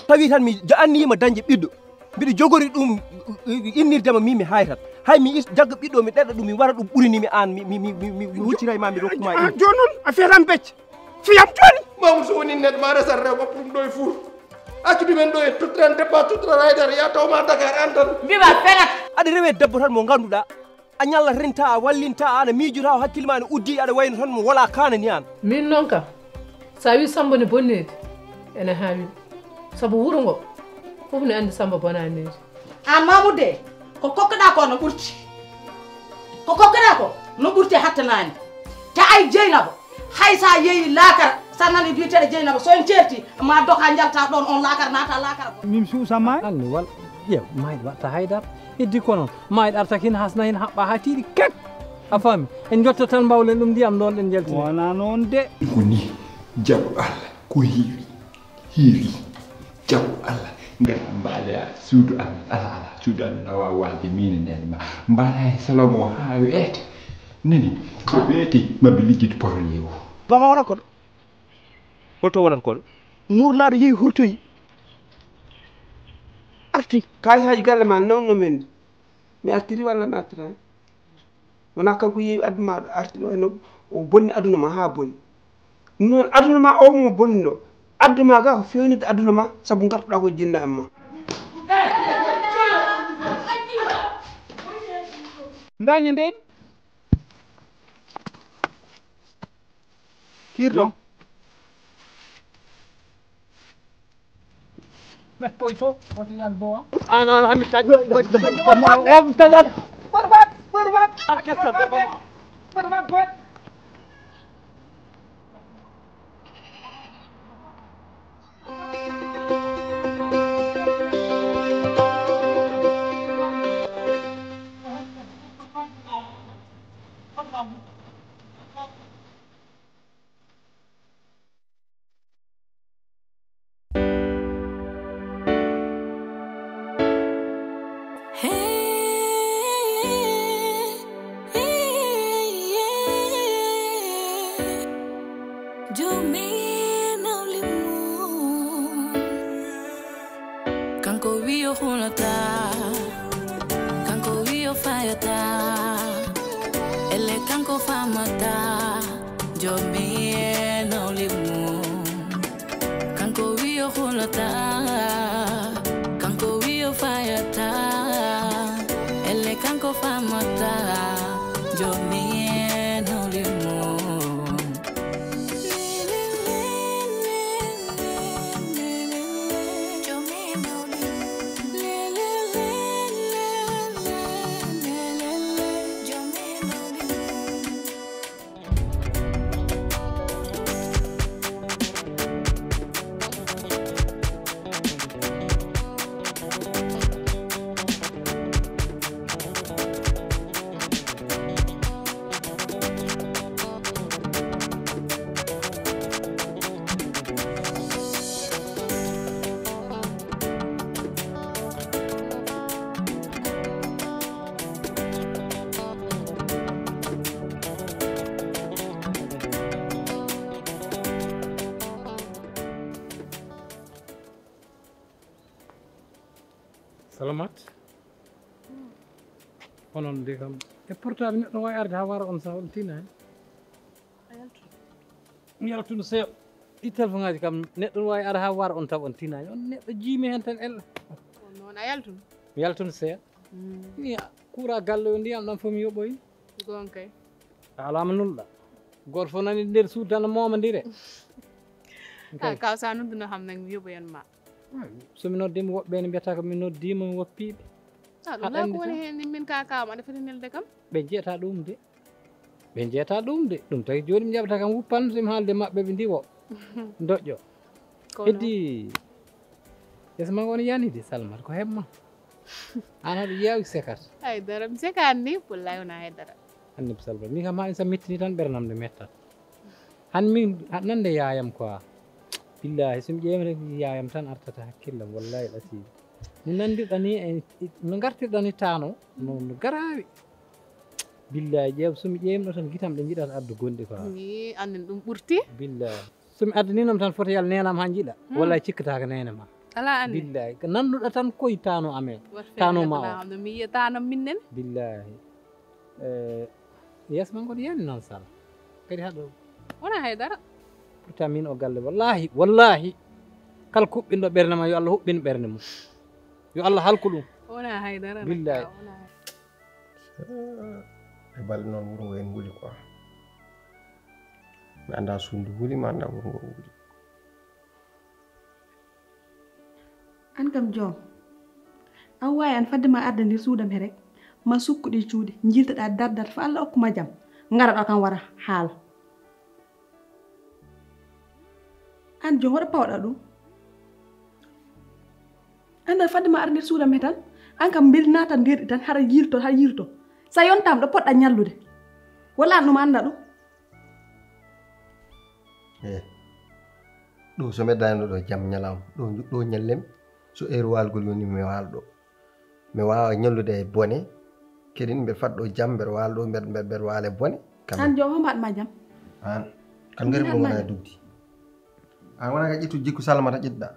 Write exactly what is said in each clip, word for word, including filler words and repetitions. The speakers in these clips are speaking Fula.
Tawi tan mi anniyima dañde ɓiɗɗo, mbiɗo jogori ɗum innirde ma, min mi haytat. Hay mi jagga ɓiɗɗo, mi ɗeɗa ɗum, mi waɗa ɗum ɓuri ni mi an, mi huccita e ma, mi rokkuma. Jooni noon a fiyatan becce, fiyam jooni. Mamoudou, so woni neɗɗo ma resat rewɓe ɗum ɗo e fuur. Accu ɗumen ɗo e tuttiran debba, tuttiran haydara, ya taw ma Dakar an tan. Mbima fenat. Aɗa rewe debbo tan mo ngannduɗaa a ñalla renta, a wallinta, aɗa miijota o hakkille ma ne uddi, aɗa wayno tan mo wala kaana ni an. Min noon ka, sa wi Samba ne bonneede, ene haawi. Sabu wuro ngo fof ne anndi Samba bonaneede. An Mamoudou de, ko kokkoɗa ko no ɓurti. Ko kokkoɗa ko no ɓurti, hattanani. Te ay Jeynaba, hay sa yeeyi laakara, sa nani biyeteɗo Jeynaba, so en ceerti ma doka njalta ɗon on laakara, naata laakara. Min suusa maay. Anni wal ƴeew maay watta haydar. Heddi kono maay arta kin hasna hin haɓɓa ha tiiɗi kek. A faami? En jotta tan mbawlen ɗum ndiyam ɗon ɗen jaltina. Wona noon de. Ko ni, jaɓu Allah ko heewi. Heewi. Jaɓu Allah. Ngara mbaɗa suudu amin. Ala, ala, suudu amin a waawa walde min e nene ma. Mbaɗa e salon o haa weete. Nani? Ko weete, maɓe liggiti porole o. Bama wona koɗo. Holto wonat koɗo? Murlaaɗo yehi hurtoyi. Arti. Kaalisaaji galle ma nawno men. Mi artiri walla mi artiraani? Wona kanko yeewi addu ma ɗo, arti ɗo, no o bonni aduna ma haa bonni. Ɗum noon, aduna ma o mo bonni ɗo, addu ma ga ko fewnitde aduna ma, sabu ngartuɗa ko jinna e ma. Ndañi ndeen. Kirɗo. Mettoy to, wata yal bo. An, an, an, mi taƴi. Em, taƴat. Barbat, barbat. Arkesa, barbat. Barbat, barbat. Jomi nawli mum. Kanko wi o hulata, kanko wi o fayata, elle kanko famata. Jomi nawli mum. Kanko wi o hulata, kanko wi o fayata, elle kanko famata. Jomi nawli mum. Salamat. Onon de kam e portable neɗɗo wawi arde ha wara on sa on tina hen. A yaltu. Mi yaltunu seeɗa. Ɗi téléphone ngaji kam neɗɗo no wawi ara ha wara on taw on tina hen. On neɗɗo jiimi hen tan ella. On noon a yaltunu. Mi yaltunu seeɗa. Mm. Mi kura galle o ndiyam ɗam fof mi yoɓoyi. Gonkay. A alama nulɗa. Goto fof nani nder suudu tan no momodire. Ah, kaw sa nodduno kam nag mi yoɓoyan ma. Ay, so mi noddima woɓɓe ne mbiyata ko mi noddima mi woppiɓe. Ah, ɗum la ko woni hen min ka kaw ma aɗa foti nelde kam. Ɓe jeyata ɗum de. Ɓe jeyata ɗum de. Ɗum tawi joni mi jaɓata kam wuppan so mi haalde maɓɓe ɓe ndiwo. Doƴƴo. Heddi. Yeeso ma on yani de Salmat ko hebma. An haɗa yeewi sekat. Ay dara mi sekat ni wallahi wona hay dara. Annabi Salmat mi kam ha sa mettini tan ɓernam nde mettat. Han min nande yayam quoi. Billahi so mi ƴeewima rek yayam tan artata hakkillam wallahi lati. No nandirɗa ni e no gartirɗa ni tano no no garawi. Billahi ƴeew so mi ƴeewima ɗo tan gitam ɗe jiɗata addu gonɗi quoi. Ni annen ɗum ɓurti. Billahi. So mi addaniinoma tan, foti yalla neenam haa njiɗa. Hmm. Wallahi cikkataaka neene ma. Alaa anne. Billahi. Ko nanduɗa tan koye tano amen. Wat feere tano ma o. Am ɗo mi yiya tano min nene. Billahi. Eh, yeeso ma ngo yani noon sala. Kadi haɗo. Wona hay dara. Pourtant min o galle, wallahi, wallahi. Kala kuɓɓinɗo ɓernde ma, yo Allah huɓɓin ɓernde mum. Yo Allah halku ɗum. Wona hay dara. Billahi. Wona hay. E balɗe noon wuro ngo en nguli quoi. Mi annda suudu nguli, mi annda wuro ngo nguli. An kam joom, an waawi an fadde ma arde nder suudam he rek, ma sukkuɗe cuuɗi, njiltoɗaa, dardat, fa Allah okku ma jam, ngara ɗo kam wara haala. An joom, hoɗo pawɗa ɗum? An tan fadde ma arde nder suudam he tan, an kam mbel naata nder ɗi tan, hara yilto, hara yilto. Sa yontaama ɗo poɗɗa ñallude. Walla an ɗum annda ɗum? Eh, ɗo so mi dañno ɗo jam ñalawma, ɗo, ɗo ñallem, so heure waalgol yoni mi waal ɗo. Mi waawa ñallude e bone, kadi mbeɗa fad ɗo jam, mbeɗa waal ɗo, mbeɗa, mbeɗa, mbeɗa waal e bone. Kam an joom, hombo haɗ ma jam? An, kan ngari mo wona dugdi. An wona ka ƴettu jikku Salamata ƴettuɗa.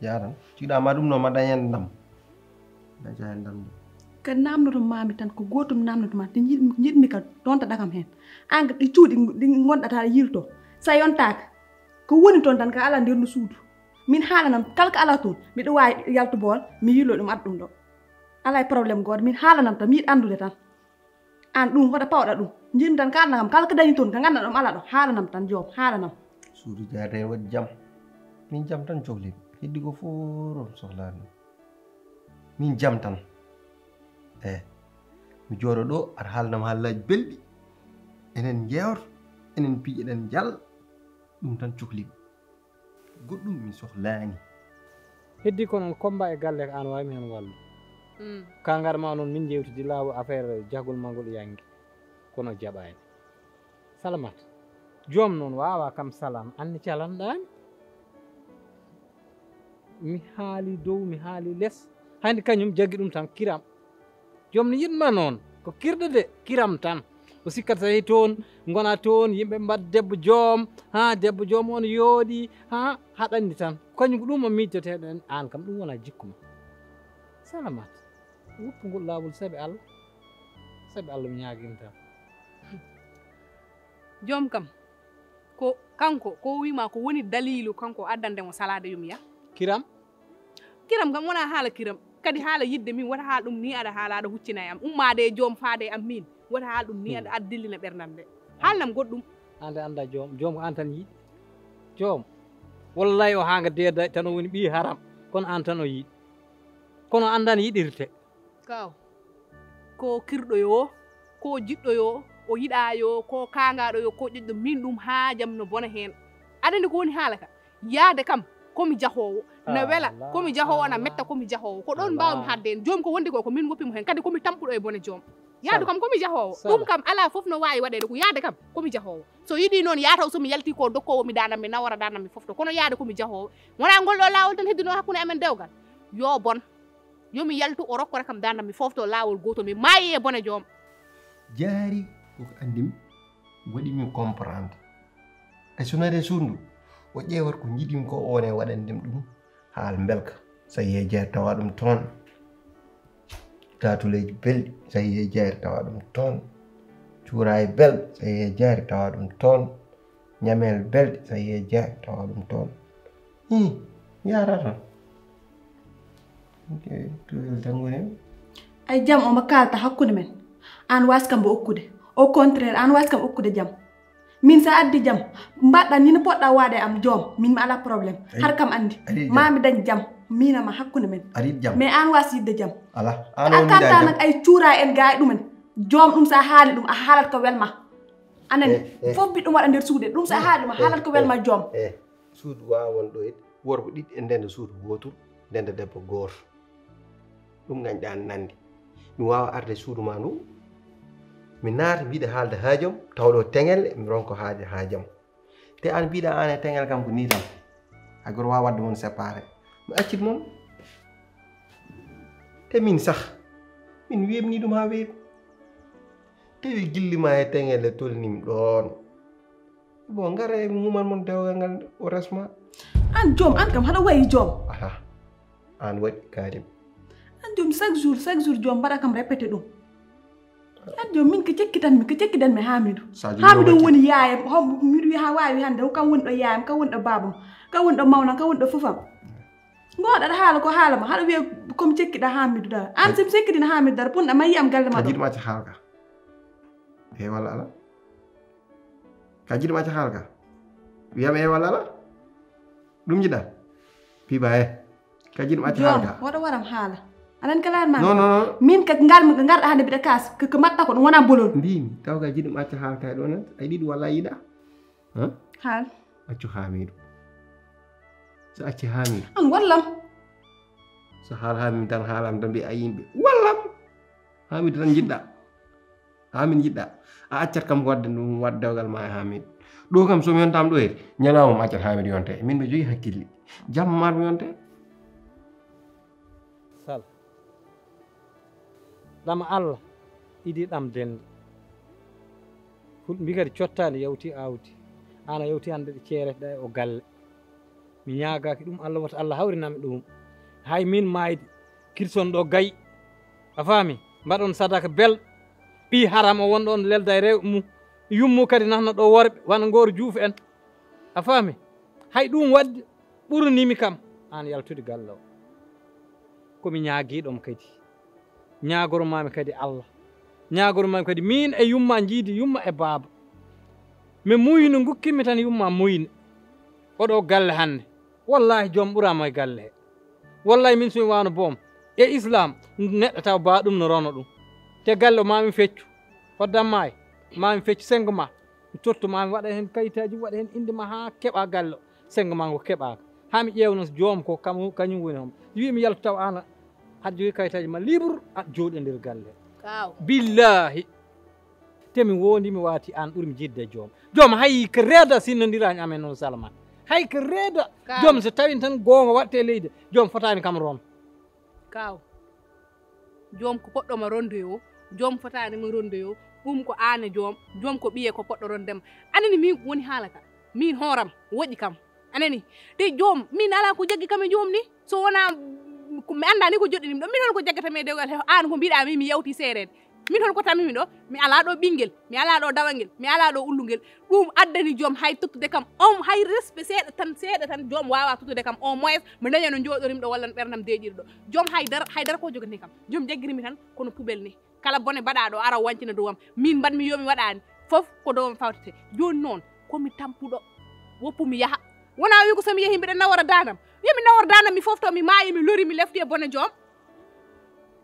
Yaa tan. Ciɗa ma ɗum no ma dañen ndam. Daña hen ndam. Ka namnoto mami tan, ko gotum namnoto ma, te jiɗ-, jiɗmi ka donta ɗakam hen. An ka ɗi cuuɗi ɗi gondata yilto. Sa yontaka, ko woni toon tan ka ala nder no suudu. Min haalanam kala ko ala toon, miɗo waawi yaltu bool, mi yillo ɗum adda ɗum ɗo. Alaa e problème gooto, min haalanam tan, mi yiɗi anndude tan. An ɗum, hoɗa pawɗa ɗum. Njiɗmi tan kaalana kam, kala ko dañi toon, ko nganndanɗaa ɗum ala ɗo. Haalanam tan, joom, haalanam. Suudu jaade en waɗi jam. Min jam tan cohli. Heddi ko fof on sohlani. Min jam tan. Eh, mi jooɗo ɗo, aɗa haalanam haalaaji belɗi. Enen njeewto, enen piiƴeɗen jal. Ɗum tan cohli. Goɗɗum mi sohlaani. Heddi ko noon Commba e galle ko aan waawi mi heen wallu. Mm. Ka ngar ma noon min njeewtidi laawol affaire jahgol ma ngol yangi. Kono jaɓaani. Salamat. Joom noon waawa kam salam. Anni calanɗaami. Mi haali dow, mi haali les. Hannde kañum jaggi ɗum tan kiram. Joom no yiɗma noon. Ko kirɗo de, kiram tan. O sikkat so yehi toon, ngona toon, yimɓe mbaɗ debbo joom. Haa debbo joom on yooɗi. Haa haɗanni tan. Kañum ko ɗum o miijjoteɗen aan kam. Ɗum wona jikku ma. Salamat. Woppu ngol laawol sabi Allah. Sabi Allah mi ñaagima tan. Joom kam, ko kanko, ko o wiima ko woni daliilu kanko addande mo salaade yo mi yah? Kiram? Kiram kam wona haala kiram. Kadi haala yiɗde min wota haal ɗum ni aɗa haala aɗa huccina e am. Ummaade e joom faade e am min. Wota haal ɗum ni aɗa, aɗa dillina ɓerdam de. Haalnam goɗɗum. Aan de annda joom, joom ko aan tan yiɗi. Joom. Wallahi o haa nga deeda tan o woni ɓii haram. Kono aan tan o yiɗi. Kono anndan yiɗirte. Kaw, ko kirɗo yo, ko jiɗɗo yo, o yiɗa yo, ko kaangaɗo yo, ko ƴoƴɗo min ɗum haajam no bona heen. Aɗa anndi ko woni haala ka? Yaade kam, ko mi jahoowo. Na wela, ko mi jahoowo, na metta, ko mi jahoowo. Ko ɗoon mbaawmi haɗde heen. Joom ko wondi ko, ko min woppi mo heen. Kadi ko mi tampuɗo e bone joom. Yaadu kam ko mi jahoowo. Ɗum kam alaa fof no waawi waɗeede ko yaade kam, ko mi jahoowo. So yiɗi noon yaataw so mi yalti ko dokkoowo mi daanam mi nawora daanam mi fofto. Kono yaade ko mi jahoowo. Wonaa ngol ɗo laawol tan heddino hakkunde amen dewgal. Yo bon. Yo mi yaltu, o rokkora kam daandam, mi foofto laawol gootol, mi maayi e bone joom. Jaari koko anndimi, waɗi mi comprendre. E so nari e suudu ndu, o ƴeewat ko njiɗimi ko, o wona e waɗande mi ɗum, haal mbelka. So yehi e jeere tawa ɗum toon. Taatuleeji belɗi, so yehi e jeere tawa ɗum toon. Cuuraayi belɗi, so yehi e jeere tawa ɗum toon. Ñamel belɗi, so yehi e jeere tawa ɗum toon. Hi, mi yaara toon. Ok, tuuyel tan woni. Ay jam omo kaalta hakkunde men. Aan waas kam mbo okkude. Au contraire, aan waas kam okkude jam. Min sa addi jam, mbaɗɗa ni no poɗɗa waade am joom, min mi ala problème. Ay, har kam anndi. Ari jam. Ma mi dañ jam, mina ma hakkunde men. Ari jam. Mais aan waas yiɗde jam. Ala, aan a woni kanta jam. Nak ay cuura en gaay ɗumen. Joom ɗum sa haali ɗum, a haalat ko welma. Anani, eh, eh, fof mbiɗ ɗum waɗa nder suude. Ɗum so a haali ɗum, a haalat ko welma joom. Eh, suudu waawa won ɗo e worɓe ɗiɗi e ndenda suudu gootu, ndenda debbo gooto. Ɗum gañɗa nandi. Mi waawa arde suudu ma ndu. Mi naata mbiɗa haalda haajam, tawa ɗo teŋel, mi ronko haaja haajam. Te aan mbiɗa aan e teŋel kam ko ni tan. Hay goto waawa waɗde mon séparé. Mi accit mon. Te min sah, min weeɓni ɗum haa weeɓi. Tawi gilli ma e teŋel e tolnim ɗoon. Bon, ngara e mumal mon dewgal ngal o resma. An joom, an kam haɗa wayi joom. Ala, an waɗi karim. An joom, chaque jour, chaque jour joom mbaɗa kam répété ɗum. An joom, min ko cekkitanmi, ko cekkidanmi Hamidou. Hamidou woni yaayam, miɗo wiya ha wawi hande, kam woni ɗo yaayam, kam woni ɗo babam, kam woni ɗo mawnam, kam woni ɗo fofam. Ngoɗa aɗa haala ko haala ma, haɗa wiya komi cekkiɗa Hamidou dara. An somi cekkidina Hamidou dara, ponɗa ma yiyam galle ma ɗo. Jiɗma acca haalka. E walla ala? Ka jiɗma acca haalka. Wiyam e walla ala? Ɗum jiɗa? Piba e. Ka jiɗma acca haalka. Waɗa waram haala. Anan ka laar ma. Non, non, non. Min ka ngal ngarɗa hande mbiɗa kas, ko matta ko ɗum wona bolol. Mbimi, taw ka jiɗma acca haalka e ɗo nan. Ay ɗiɗi walla yiɗa? Huh? Haal. Accu Hamidu. So acci Hamidu. An wallam. So haal Hamidu tan haalam tan mbiya yimɓe wallam. Hamidu tan jiɗɗa. Hamidu jiɗɗa. A accat kam wadde ɗum wadde dewgal ma e Hamidu. Ɗo kam somi yontam ɗo e ñalawma mi accat Hamidu yonte. Min mi jogi hakkille. Jamma mi yonte. Sal. Ɗama Allah idi ɗam dende. Fulɓe mbi kadi cottaali yawti awdi. An a yawti hande ɗe ceereteɗa e o galle. Mi ñaagaki ɗum Allah, wota Allah hawrinami ɗum. Hay min mayde kirson ɗo gay. A faami? Mbaɗon sadaka bel. Ɓi haram o wonɗo on lelda e rewɓe mum. Yummu kadi nana ɗo worɓe wana ngor juuf en. A faami? Hay ɗum wadde ɓuranimi kam an yaltude galle o. Komi ñaagiɗom kadi. Ñaagormaami kadi Allah. Ñaagormaami kadi miin e yumma njiidi yumma e baaba. Mi muyno ngukkimmi tan yumma muyne. Oɗo galle hannde. Wallahi joom ɓuramo e galle he. Wallahi min somi wano boom. E islam neɗɗo taw ba ɗum no rono ɗum. Te galle o mami feccu. Hoddan maay. Mami feccu sengo ma. Mi totto mami waɗa hen kayitaji waɗa hen inde ma ha keɓa galle o. Sengo ma ngo keɓaka. Ha mi ƴewno joom ko kam kañum woni hom. Wi mi yaltu taw ana haɗa jogi kayitaji ma libre a jooɗi e nder galle. Kaw. Billahi. Te mi wondi mi wati an ɓuri mi jidde joom. Joom hay ko reeda sinnondirani amen noon Salman. Hay ko reeda. Joom so tawin tan goonga watte leydi. Joom fotani kam ron. Kaw. Joom ko poɗɗoma rondoyo. Joom fotani mo rondoyo. Ɗum ko ane joom. Joom ko ɓiye ko poɗɗo rondema. Anani min woni haala ka. Min hooram woƴi kam. Anani. Te joom min ala ko jaggi kam e joom ni. So wona mi anda ni ko joɗɗini ɗo min hol ko jaggata mi e dewgal he an ko mbiɗa mi mi yawti seereede. Min hol ko tamimi ɗo mi ala ɗo ɓinngel mi ala ɗo dawangel mi ala ɗo ullungel. Ɗum addani joom hay tottude kam on hay respect seeɗa tan seeɗa tan joom wawa tottude kam au moins mi daña no jooɗorim ɗo walla no ɓerdam deeƴiri ɗo. Joom haydara haydara ko jogani kam joom jaggirimi tan kono poubelle ni. Kala bone mbaɗaɗo ara wancina dowam min mbaɗmi yomi waɗani fof ko dowam fawtete. Joni noon komi tampuɗo woppu mi yaha. Wona wi ko somi yeehi mbiɗa nawora dandam yomi nawor dandam mi fofto mi maayi mi lori mi lefti e bone joom.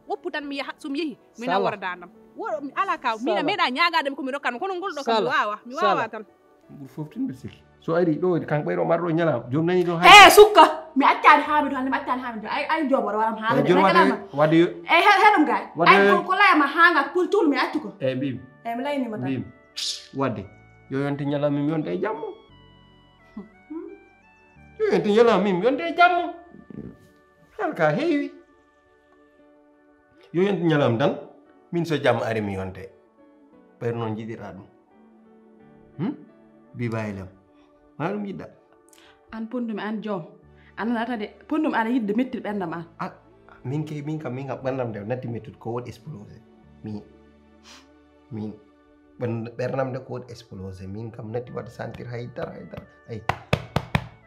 Woppu tan mi yaha somi yeehi mi nawora dandam. Woɗo mi ala kaw mina meeɗa ñagademi komi rokkatmi kono ngol ɗo kam mi wawa mi wawa tan. Ɓur fof tun mbiɗa sikki so ari ɗo kan ɓayro marɗo ñalama joom nani ɗo he sukka. Mi accani hamidu hande mi accani hamidu ay ay joom oɗo waram haalade wadde wadde e heɗum gay ay ko layama hanga pul tul mi accu ko. Eyi mbimi. Eyi mi laynima tan mbimi. Wadde yo yonte ñalawma mi yonte e jamma. Yo yonte ñalawma mi yonte e jamma. Halka heewi. Yo yonte ñalawma tan min so jamma ari mi yonte. Ɓayru noon jiɗirɗa ɗum. Hmm? Bibaylam. Wona ɗum yiɗɗa. An pondumi an joom. An nata de pondumi aɗa yiɗde mettir ɓerdam an. Ah, min kay min kam min kam ɓerdam de natti mettude ko wot explosé. Min min ɓernam de ko wot explosé min kam natti waɗa sentir haydara haydara. Ay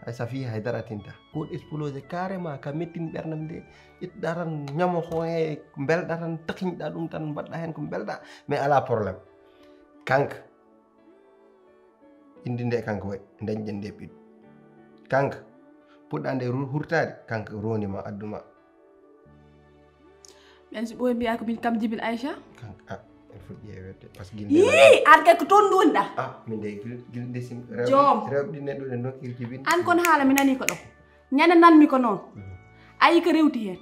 ay sa fi haydara tinta ko wot explosé carrément ka mettin ɓernam de. Ƴettuɗa tan ñamo ko he belɗa tan takinɗa ɗum tan mbaɗɗa hen ko belɗa. Mais ala problème. Kanka indi nde kanko waɗi dañɗen nde ɓiɗɗo. Kanka puɗɗa nde hurtade kanka ronima adduma. Ɓen si ɓooy mbiya ko min kam jibin Aïcha. Kanka ah en fof ƴeewede parce que gilɗi yii an kay ko toon ndunɗa. Ah min de gilɗi ndesim rewɓe rewɓe ɗi neɗɗo ɗe dokkir jibin. An kono haala mi nani ko ɗo ñande nanmi ko noon. Ayi ko rewti heen.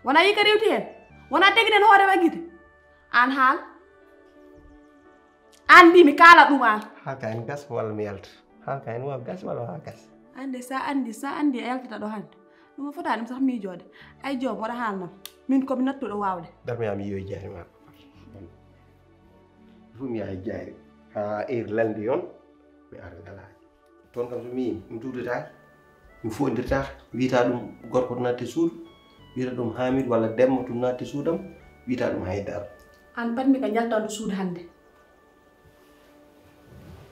Wona yi ko rewti heen wona teginen hoore ma gite. An haal an mbi mi kaala ɗum an. Haal ka en gas walla mi yalta. Haal ka en waw gas walla wawa gas. Ande sa andi sa andi a yaltata ɗo hande ɗum o fotani ɗum sah miijode. Ay joom waɗa haalnam min komi nattuɗo wawde. Darmi am yiyoy jahri ma. Fof mi yahay jahri ha heure lalndi on. Mi ara ngalaaji. Toon kam so mi yiimi, mi tuudataake, mi foondirtaake. Wiyata ɗum gorko to naatti suudu, wiyata ɗum Hamidou walla Demba to naatti suudam, wiyata ɗum hay dara. Aan patmi ko njaltanɗo suudu hannde.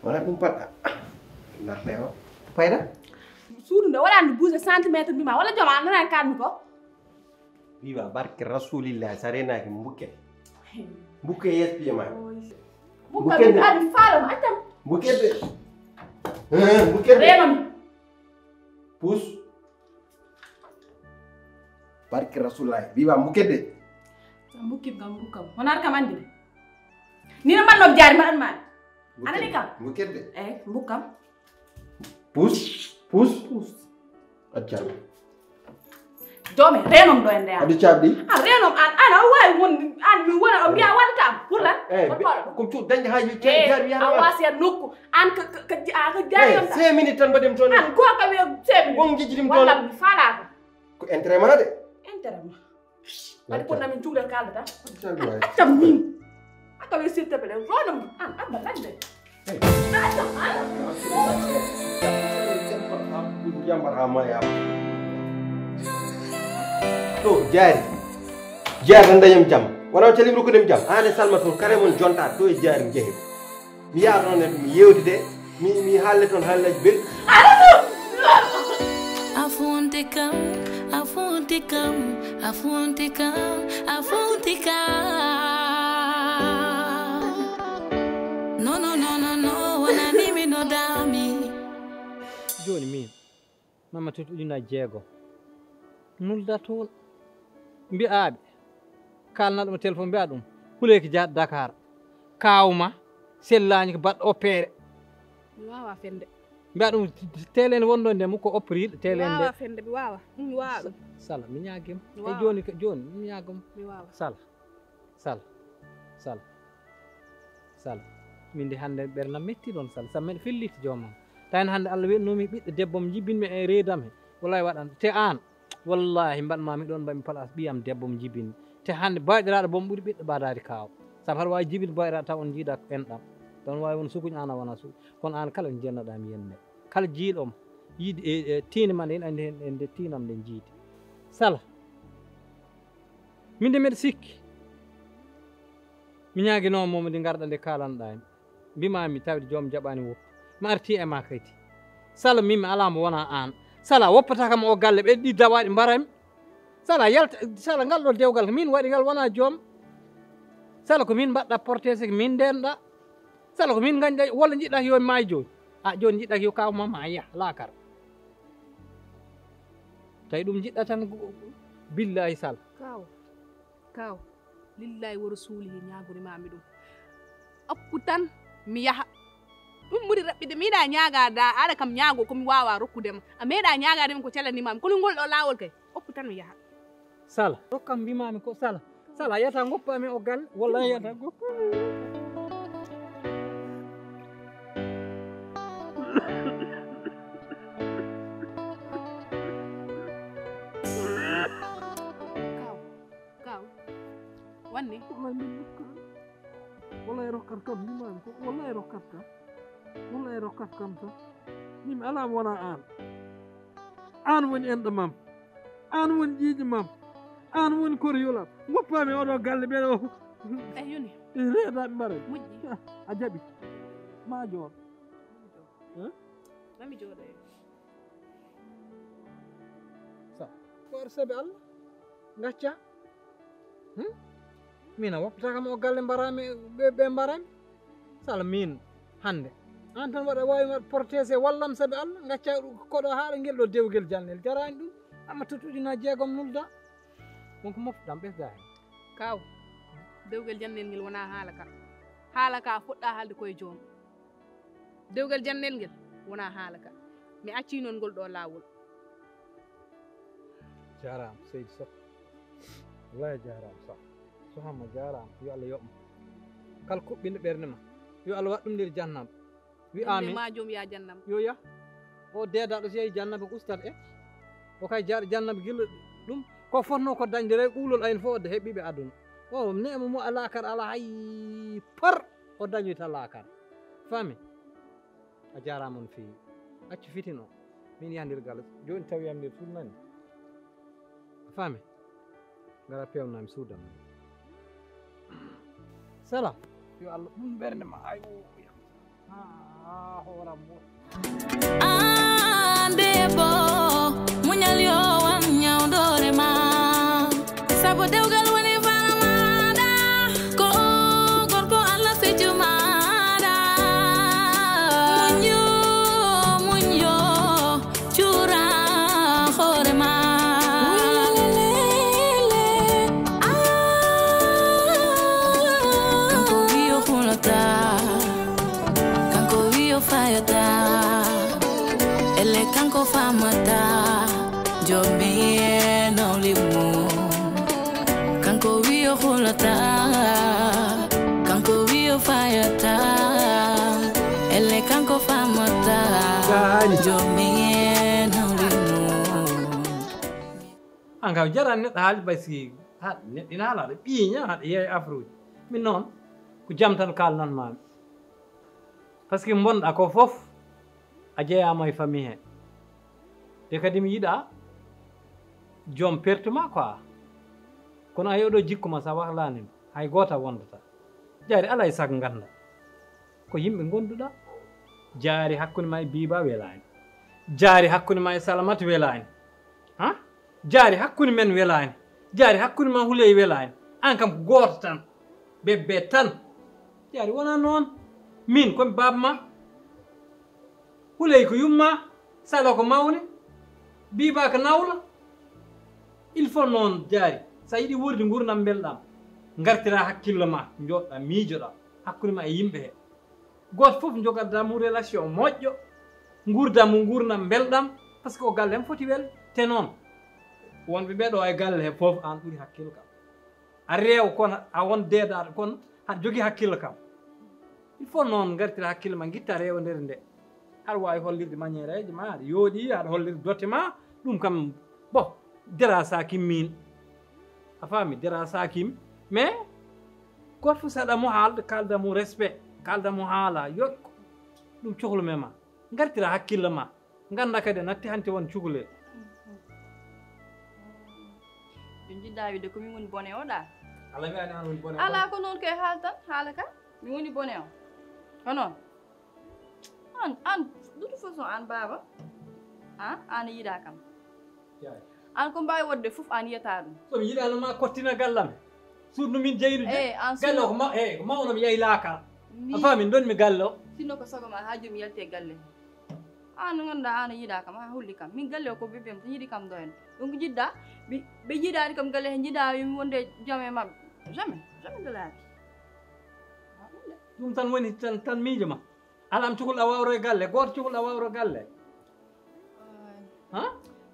Wona ɗum paɗɗa. Narde o. Fayda? Suudu nde waɗaani bouger centimètre mbima walla joom a nana kalmi ko? Wiwa barke Rasulillah sa renaki mbukke. Mbukke yes piye ma. Mbukke de. Ari faalo ma atam. Mbukke de. Eh, mbukke de. Renam. Pus. Barke Rasulillah. Wiwa mbukke de. Mbukke gam mbukkam. Honar kam andi. Ni no manno jaari maɗan ma. Anani kam. Mbukke de. Eh, mbukkam. Pus, pus, pus. Accam. Joome, renom ɗo en ndeya. Adi caabdi. A renom an, an a wawi won an mi wona o mbiya wallata am. Pour lan? Eh, ko cuuɗ dañde haaju. Eh, a wasi a nokku. An ka ka ka jaari on. Cinq minutes tan mbaɗem toon. An ko ka wiya cinq minutes. Won jijjidim toon. Walla mi fala ko. Ko intérêt ma de. Intérêt ma. Adi pour namin cuuɗal kaldata. Accam min. Aka we sirta pele. Ronam an abba lande. Yambar ha ma yam. To jaari. Jaari tan dañam jam. Wona o calim rokkude mi jam. An e Salma toon kare mon jonta to e jaari jehe. Mi yaha toon e mi yewtide. Mi mi halle toon halleji belɗi. A funti kam, a funti kam, a funti kam, a funti kam. No, no, no, no, no, wonani mi no dami. Jooni min. Mamma tut ujunaaji jeego. Nulda toon. Mbi'aa ɓe. Kaalna ɗum e téléphone mbi'aa ɗum. Huleeki jaaɗo Dakar. Kaaw ma sellaani ko baɗɗo opéré. Mi waawaa fende. Mbi'aa ɗum teelen wonɗo nde mu ko opériiɗo teelen nde. Mi waawaa fende, mi waawaa. Mi waawaa ɗum. Sala, mi ñaagima. Mi waawaa. E jooni, jooni, mi ñaagima. Mi waawaa. Sala. Sal, sal, sal. Min de hannde ɓernam metti ɗon sal. Sal meɗa felliti joomam. Tawi hannde Allah weɗnoomi ɓiɗɗo debbo mo jibinmi e reedam he. Wallahi waɗan. Te aan, wallahi mbaɗmami ɗon mbaɗmi place ɓiyam debbo mo jibinmi. Te hannde baɗiraaɗo boom ɓuri ɓiɗɗo ɓadaade kaaw. Sabu haɗa waawi jibinde baɗiraaɗo taw on njiidaa ko enɗam. Ɗon waawi won sukuñ aan a wona sukuñ. Kono aan kala njennaɗaa mi yenne. Kala jiiɗo mo yiide e, e tiinde ma nde ene anndi heen nde tiinam nde jiidi. Sala. Min de mbeɗa sikki. Mi ñaaginoo mo nde ngarɗa nde kaalanɗaa mi. Mbimaami tawde joom jaɓaani woppu. Mi artii e maa kadi. Sala min mi alaa mo wonaa aan. Sala woppata kam o galle ɓe ɗi dawaaɗi mbarami. Sala yalta sala ngal ɗo dewgal ko min waɗi ngal wonaa joom. Sala ko min mbaɗɗa protégé ko min ndenɗa. Sala ko min ngañɗa walla njiɗɗa ko yo mi maay jooni. A jooni njiɗɗa ko yo kaaw ma ma yah laakar. Tawi ɗum njiɗɗa tan billaahi sala. Kaaw. Kaaw, lillahi wa rasulihi ñaagorimaami ɗum. Okku tan mi yaha. Ɗum ɓuri raɓɓiɗde. Mi yiɗaa ñaagaade, aɗa kam ñaago ko mi waawaa rokkude ma. A meeɗaa ñaagaade min ko calandimaami. Kono ngol ɗo laawol kay, okku tan mi yaha. Sala. Rokkam mbimaami ko sala. Sala yata ngoppa mi o gal. Walla yata ngoppa mi. Kaaw. Kaaw. Wanni? Wallahi min nokka. Wallahi rokkat kam, min maami ko. Wallahi rokkat kam. Wallahi rokkat kam tan. Min alaa mo wonaa aan. Aan woni enɗo mam. Aan woni ƴiiƴe mam. Aan woni koryolam. Ngoppaami oɗo galle ɓe ɗo. Eyi, yoni. Reedaa ɓe mbaray. Moƴƴi. A jaɓi. Ma joor. Hein? Mami jooɗo e. Sa. Ko ar sabi Allah. Ngacca. Hmm? Min a woppata kam o galle mbarami ɓe ɓe mbarami. Sala min hannde. Aan tan waɗa waawi waɗ protégé wallam sabi Allah. Ngacca koɗo haala ngel ɗo dewgel jannel jaraani ɗum. Amma tut ujunaaji jeegom nulda. Wonko moftuɗam ɓesda heen. Kaaw. Dewgel jannel ngel wonaa haala ka. Haala ka fuɗɗa haalde koye joom. Dewgal jannel ngel wonaa haala ka. Mi accii noon ngol ɗoo laawol. Jaaraama seydi Soh. Wallahi jaaraama Soh. Soham ma jaaraama yo Allah yoɓ ma. Kala kuɓɓinɗo ɓernde ma yo Allah waɗ ɗum nder jahannama. Wi amin. Ma joom ya jahannama. Yo yah. O deedaaɗo so yahi jahannama ko ustat e. O kay jaaɗo jahannama gila ɗum ko fotnoo ko dañde rey ɓuulol ayn fof o heɓɓiiɓe aduna. O neema mo alaa kar alaa hay par o dañoyta laakar. Fami. A jaaraama no feewi. Accu fitin o. Min yaha nder galas. Jooni tawi am nder suudu nani. A faami? Ngara peewnami suudam. Sala. Yo Allah ɓun ɓernde ma. Ay o. Ah, hooram mo. An debbo, muñal yo wan ñawdoore ma. Sabu dewgal woni fara maɗa. Ko gorko Allah fiju maɗa. Muño, muño, cura hoore ma. Kanko wiyo hulata. Kanko wiyo fayata. Ele kanko famata. Jomi e nawli mum. Kanko wiyo hulata. Kanko wiyo fayata. Ele kanko famata. Jomi e nawli mum. An kam jaran neɗɗo haali bay si ha neɗɗo ina haala aɗa ɓiiña aɗa yeeya afruuji. Min noon ko jam tan kalnan mami. Par ce que bonɗa ko fof a jeeyama e famille he. Te kadi mi yiɗa joom pertuma quoi. Kono ay oɗo jikku ma sa wahlani hay goto a wondata. Jaari ala e saago ganda ko yimɓe gonduɗa. Jaari hakkunde ma e biba welani. Jaari hakkunde ma e salamat welani. Ha? Jaari hakkunde men welani. Jaari hakkunde ma huley welani. An kam ko goto tan. Bebbe tan. Jaari wona noon. Min komi baba ma. Huley ko yumma. Sala ko mawni. Biba ko nawla. Il faut noon jaari sa yiɗi wuurdi nguurdam mbelɗam. Ngartira hakkillo ma joɗɗa miijoɗa hakkunde ma e yimɓe he. Gooto fof jogatda mum relation moƴƴo. Nguurda mum nguurdam mbelɗam. Par ce que o galle hem foti welde te noon wonɓe ɓe ɗo e galle he fof an ɓuri hakkillo kam. A reew kono a won deedaɗo kono haɗa jogii hakkille kam. Il faut noon ngartira hakkille ma gitta rewodere nde. Haɗa wawi hollirde manière eji ma haɗa yooɗi haɗa hollirde dotte ma. Ɗum kam bo dera sa kimmin. A faami dera sa kim. Mais goto fof saɗa mo haalde kalda mo respect kalda mo haala yoɗko. Ɗum cohlu me ma ngartira hakkille ma. Ganda kadi a natti hanti won cukalel. Ɗum jiɗɗa wiide ko min woni bone o ɗa? Ala mi ani an woni bone. Ala ko noon koye haal tan haala ka min woni bone o. Ko noon an an de toute façon an baaba an an yiɗa kam. An ko mbawi wodde fof an yiyata ɗum. Somi yiɗano ma kottina gallam. Suudu min jeydu de. Galle o ko mawno mi yahi laakara. A faami donmi galle o. Sinno ko sago ma ha jomi yalti e galle he. An no ganduɗa an a yiɗa kam ha hulli kam min galle o ko bébé am tan yiɗi kam doyno. Donc jiɗɗa ɓe jiɗani kam galle he jiɗa yumi wonde joom e mabɓe. Jamais jamais de la vie. Ɗum tan woni tan tan miijo ma. Alam cukul a wawro e galle goto cukul a wawro galle. Ha?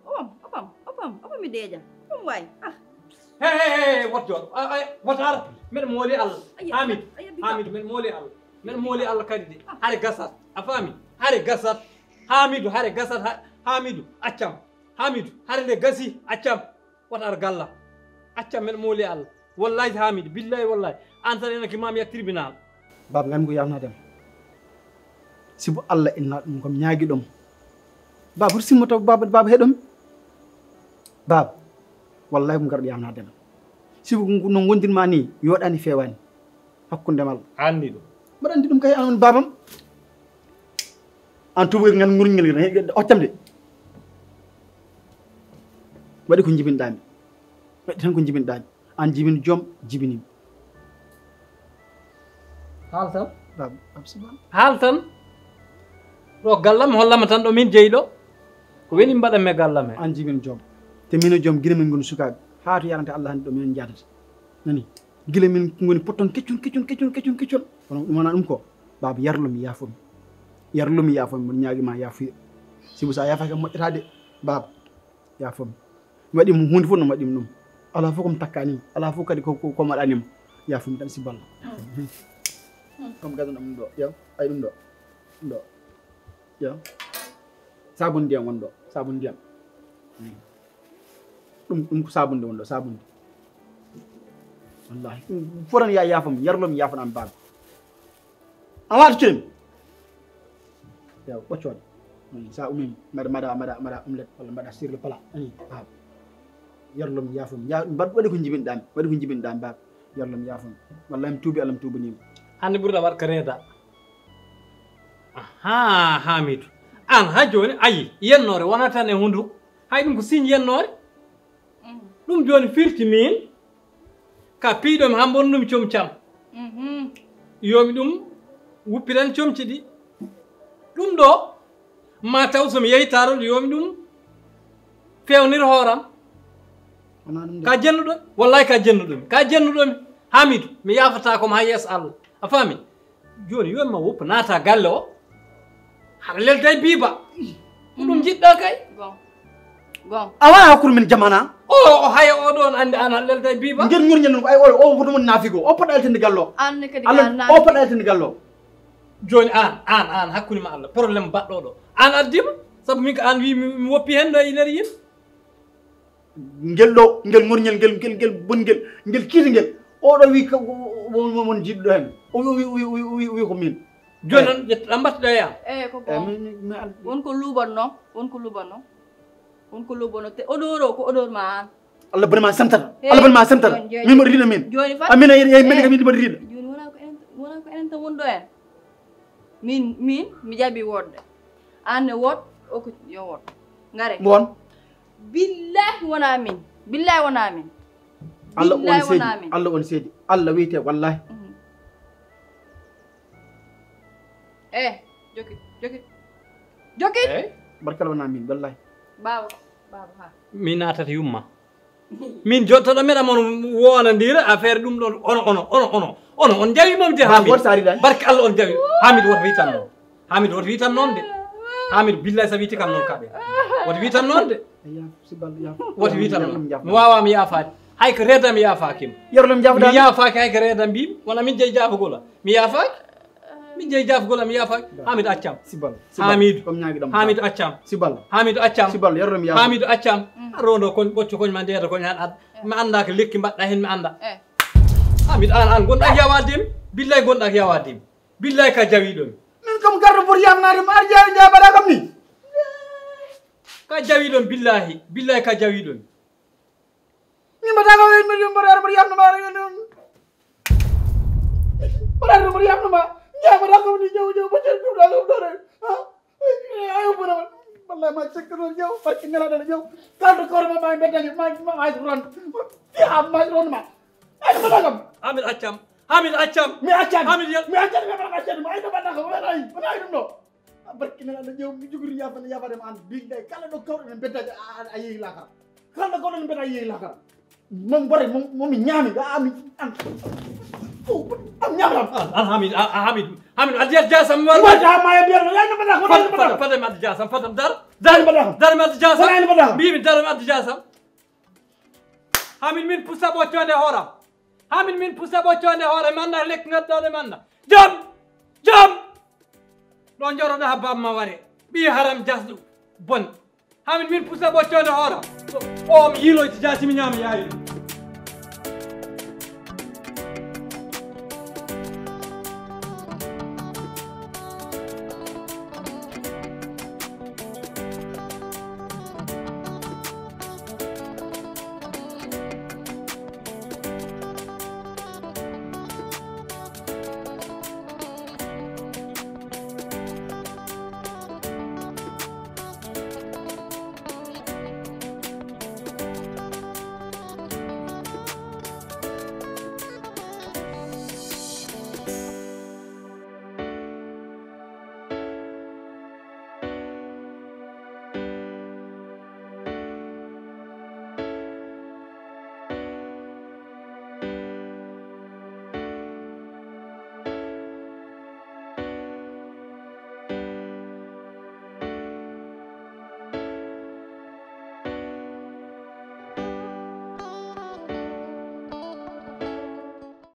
Opam, opam, opam, opam mi deeƴa. Opam waay. Ah. Hey, hey, hey, what joɗo? Ay, ay, what ar? Meɗen mooli Allah. Hamid, Hamid, meɗen mooli Allah. Meɗen mooli Allah kadi de. Hare gasat. A faami? Hare gasat. Hamidu, hare gasat. Hamidu, accam. Hamidu, hare nde gasi, accam. Wata ar galla. Accam meɗen mooli Allah. Wallahi Hamidu, billahi wallahi. An tan ena ki mam ya tribunal. Baba ngam ko yamnadem. Sibu Allah inna ɗum kam ñaagi ɗum. Baba hoto simmo taw baba baba heɗum. Baba wallahi ko ngarɗo yamnadem. Sibu no gondirma ni yoɗani fewani. Hakkunde mal. Anndi ɗum. Mbaɗa anndi ɗum kay an woni babam. An tubo ngal ngurngel occam de. Waɗi ko jibinɗami. Waɗi tan ko jibinɗami. An jibin joom jibinimi. Haal tan. Haal tan. Ɗo gallam hollama tan ɗo min jeyi ɗo. Ko weli mbaɗanmi e gallam he. An jibin joom. Te min e joom gila min ngoni sukaaɓe. Haa to yarante Allah hannde ɗo minen njaadata. Nani? Gila min ngoni potton keccun keccun keccun keccun keccun. Kono ɗum wona ɗum ko. Baaba yarlo mi yaafo mi. Yarlo mi yaafo mi mboɗo ñaagi ma yaafuye. Sibu sa yaafaki am moƴƴata de. Baaba. Yaafo mi. Mi waɗi mo huunde fof no mi waɗi mo ɗum. Alaa fof ko mi takkaani mo. Alaa fof kadi ko ko mi waɗaani mo. Yaafo mi tan si balla. Comme gadano ɗum ɗo. Yam ay ɗum ɗo. Ɗum ɗo. Yam. Sabun ndiyam won ɗo. Sabun ndiyam. Ɗum ɗum ko sabunde won ɗo sabunde. Wallahi ɗum fotan ya yaafo mi yarlo mi yaafo am baaba. A waata cem. Yo, ɓoccoɗe. Mm, sa umimi, mbaɗa, mbaɗa, mbaɗa, mbaɗa omelette walla mbaɗa sur le plat. Ani, baaba. Yerlom yaafum. Ya, mbaɗ, waɗi ko jibinɗami. Waɗi ko jibinɗami, baaba. Yerlom yaafum. Wallahi mi tuubi, Allah mi tuubanima. Hannde ɓurɗa waɗ ko reeda. Aha, Hamidou. An ha joni, ayi, yennoore wonata tan e hunduko. Hay ɗum ko signe yennoore. Mm. Ɗum joni firti min, ka piiɗomi ha mbonɗumi comci am. Mhm. Yomi ɗum wuppiran comci ɗi. Ɗum ɗo, ma taw somi yehi taarol, yomi ɗum fewnir hooram. Wona ɗum de. Ka jennuɗo, wallahi ka jennuɗomi. Ka jennuɗomi. Hamidou, mi yafatako ma ha yeeso Allah. A faami? Joni yo ma woppa naata galle o. Haɗa lelda e biiba. Ko ɗum jiɗɗa kay. Gon. Gon. A wona hakkunde men jamana. O, o haya o ɗon andi an haɗa lelda e biiba. Nder ngurñen ɗum, ay, o, o, o ɗum nafigo. O poɗɗa altinde galle o. An ne kadi Allah, ka nafi. O poɗɗa altinde galle o. Joni an, an, an, hakkunde ma Allah. Problème baɗɗo ɗo. An addima. Sabu min ko an wi mi, mi woppi hen ɗo e nder yimɓe. Ngel ɗo, ngel ngorñel, ngel, ngel, ngel bongel, ngel kiitngel. Oɗo wi ka, won, won, won jiɗɗo hen. O wi, wi, wi, wi, wi, wi ko min. Joni noon, ƴettuɗaa mbattuɗaa e am. Eyi, ko Eh, bon. mi, mi, mi an- Won ko luuɓatnoo, won ko luuɓatnoo. Won ko luuɓatnoo. Te odeur o, ko odeur ma aan. Allah boni ma sentata. Hey, Allah boni ma sentata. Joni, joni. Min mboɗo riiɗa min. Joni fat- Amina, yeyi, yeyi, mbeɗa Eh. kam yiɗi mboɗo riiɗa. Joni wona ko enen, wona ko enen tan woni ɗo en. Min, min, mi jaɓi woɗde. Aan ne woɗ, o ko yo woɗ. Ngare. Mo won? Billahi wona min. Billahi wona min. Allah on Billahi seedi. Wona min. Allah on seedi. Allah wiyte wallahi. Mhm. Eh, joki, joki. Joki. Eh? Barkala wona min, wallahi. Baba, baba, ha. Mi naatata yumma. Min jottata meɗa mon wonandira affaire ɗum ɗon. Ono, ono, ono, ono. Ono, on jawi mom de Ba, Hamid. Wot sari dan. Barke Allah on jawi. Hamid wot witan non. Hamid wot witan non de. Hamid billahi sa witi kam non kaɓe. Wot witan non de. Ya, sibal, ya. Wot witan non. Mi wawa mi yafaade. Hay ko reda mi yafakim. Yerlem jafuɗa. Mi yafaaki hay ko reda mbimi. Wona min jeyi jafugol. Mi yafaaki. Min jeyi jafugol mi yafaaki. Hamid accam. Sibal. Sibal. Hamid. Comme ñaagi ɗam. Hamid accam. Sibal. Hamid accam. Sibal, yerlem yafa. Hamid accam. Mm. A rondo kon ɓocco kon ma ndeyata kon han ad. Mi anda ko lekki mbaɗɗa hen mi anda. Eh. Hamid an an gonɗa yawadim. Billahi gonɗa yawadim. Billahi ka jawiɗon. Min kam garɗo foti yamnade mi ar jaari jabaɗa kam ni. Ka jawiɗon billahi. Billahi ka jawiɗon. Min mbaɗa ko wen mbaɗa mbaɗa mbaɗa yamno mbaɗa yamno. Mbaɗa mbaɗa yamno ma. Jabaɗa kam ni jaw jaw bacar ɗum ɗa ɗum ɗo. Ha? Ayo bona. Wallahi ma cekka ɗon jaw. Barki nela ɗon jaw. Kaldo koro ma ma mbedda ma ma ma ron. Ya ma ron ma. Ay mbaɗa kam. Amin accam. Hamid accam. Mi accani. Hamid yel. Mi accani, mi accani, mi accani. Ay, no mbaɗɗa ko, wona ay, wona ay ɗum ɗo. A barkinal Allah ƴeew, mi jogori yaafande, yaafade ma an, billahi, kala ɗo kawɗen e beddaji, a, a, a yeehi lakara. Kala ɗo kawɗen e beddaji, a yeehi lakara. Mo mbore, mo, mo mi ñaami, a, mi, an. Oh, am ñaamram. An, an Hamid, a, a Hamid, Hamid, addi, addi jasam, mi wara. Wata ma e biyar, ay, no mbaɗɗa ko, ay, no mbaɗɗa ko. Fadam, fadam, addi jasam, fadam, dar. Dar, ay, no mbaɗɗa ko. Dar mi addi jasam. Wala, ay, no mbaɗɗa ko. Mbimi, dar mi addi jasam. Hamin min pusa ɓoccoonde hooram. Hamin min pusa ɓoccoonde hoore manna, lekki ngaddaɗo manna. Jam! Jam! Ɗo joroɗa ha bamma ware. Ɓi haram jasɗo. Bon. Hamin min pusa ɓoccoonde hooram. O mi yiiloyti jaasi mi ñaama yaayi.